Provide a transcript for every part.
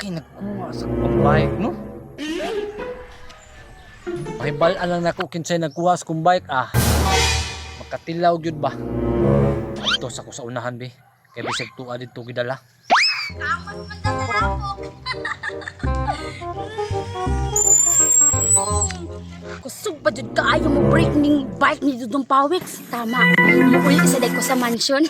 kay nagkuha sa akong bike, no? Mahibal-an lang nako kinsay nagkuha sa akong bike, ah. Makatilaw gyud ba? Adto sa ko sa unahan, bi. Kay bisag tuwa didto gidala. Kamot man daw na ako. Kusog pa jud kaayo mo break ning bike ni Dudong Pawix. Tama. Muuli sa day ko sa mansion.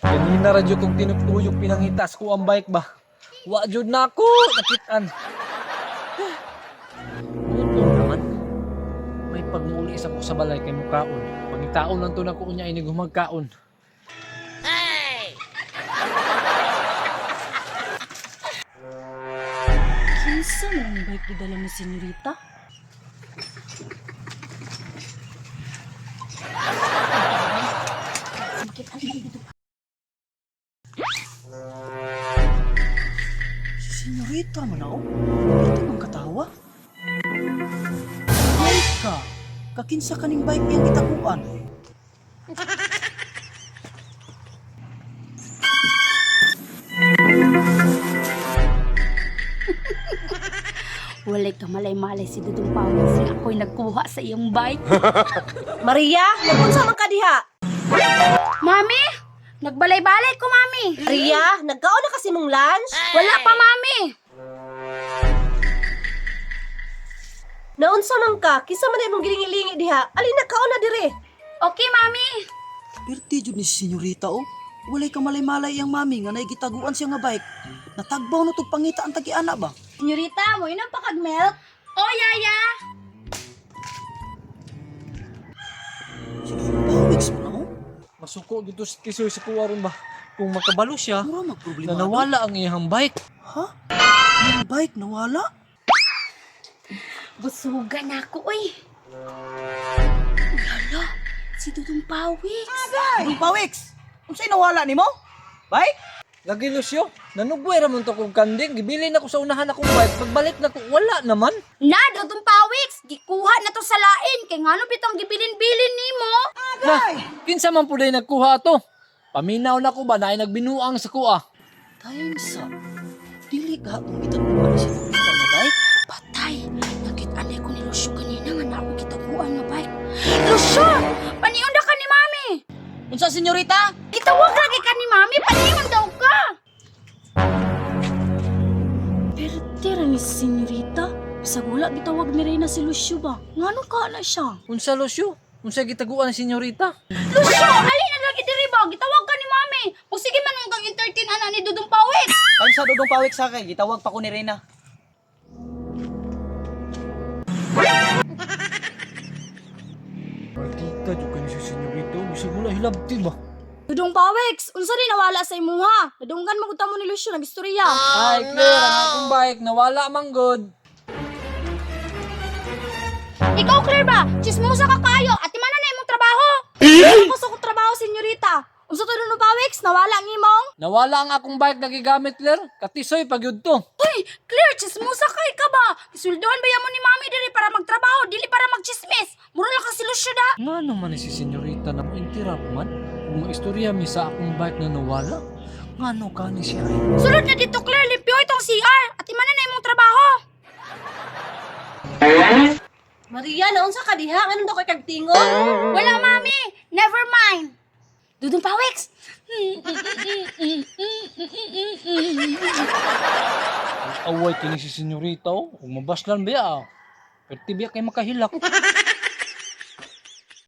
Ganina ra jud kong tinuktuyok pinangitas ko ang bike ba. Wa jud na ako nakitaan. Gutom naman. May pagmuli sa ko sa balay kay mukaon. Pangitaon lang to na ko unya inig humagkaon. Kinsa man ang bike gidala ni senyorita? Makita na dito. Si senyorita man ako. Ito kang katawa. Bike ka. Kakinsa kaning bike iyang gitakuan. Walay ka malay-malay si Dudong Pawix nga ako'y nagkuha sa iyong bike. Maria, nagunsa man ka diha? Mami! Nagbalay-balay ko, Mami! Maria, nagkaon na kasi mong lunch? Wala pa, Mami! Naunsa man ka? Kinsa man na imong gilingi-lingi diha? Alin nagkaon na dire? Okay, Mami! Pirti jud ni si senyorita oh. Walay ka malay-malay iyang mami nga naigitaguan siya nga bike. Natagbaw na tog pangita ang tagi-ana ba? Senyorita, mo inom pa kag milk? Oh, Yaya! Si Pawix man ako. Masuko dito sa kisoy sa kuha ron ba. Kung makabalo siya, Mura magproblema. na nawala ang iyang bike. Ha? Iyang bike nawala? Busugan ako, uy! Lala, si Dudong Pawix! Dudong Pawix! Unsay nawala nimo? Bike? Lagi Lucio, nanugway ra man to kong kanding. Gibili na ko sa unahan akong bike. Pagbalik na ko, wala naman. Na, Dudong Pawix! Gikuha na to sa lain! Kay ngano bitong gibilin-bilin nimo? Na, kinsa man puday nagkuha ato? Paminaw na ko ba na ay nagbinuang sa kuha? Time sa. Dili ka atong gitaguan ni senyorita nga bike. Patay! Nakit-anay ko ni Lucio kanina nga na ako kitaguan nga bike. Lucio! Panion na ka ni Mami! Unsa senyorita? Gitawag lagi ka ni Mami! Panion daw ka! Pero tira ni senyorita. Bisag wala gitawag ni Reyna si Lucio ba? Ngano ka na siya? Unsa Lucio? Unsa gitaguan ni senyorita? Lucio! Alin na lagi diri ba? Gitawag ka ni Mami! O sige man ang kang entertain ana ni Dudong Pawix! Time sa Dudong Pawix sa kay gitawag pa ko ni Reyna. Maldita jud ka ni si senyorita. Bisag wala hilabti ba? Dudong Pawix, unsa rin nawala sa imuha? Nadunggan mo mo ni Lucio nagistorya. Ay, Claire, ang akong bike nawala man good. Ikaw, Claire ba? Chismosa ka kayo! At mana na imong trabaho! Ako sa akong trabaho, senyorita. Unsa to Dudong Pawix? Nawala ang imong? Nawala ang akong bike na gigamit, Claire. Katisoy pag yun to. Uy, Claire, chismosa kay ka ba? Isuldohan ba mo ni Mami diri para magtrabaho, dili para magchismis? Mura lang ka si Lucio da. Nga naman ni si senyorita na mo interrupt man. Kung maistorya mi sa akong bike na nawala. Nga no ka ni siya ay. Sulod na dito, Claire, limpyo itong CR. At imana na imong trabaho. Maria, naunsa ka diha? Nganong daw kay kagtingog? Wala, Mami. Never mind. Dudong Pawix. Away kini si senyorita oh. Ug mabaslan ba ya? ah. Perti biya kay makahilak.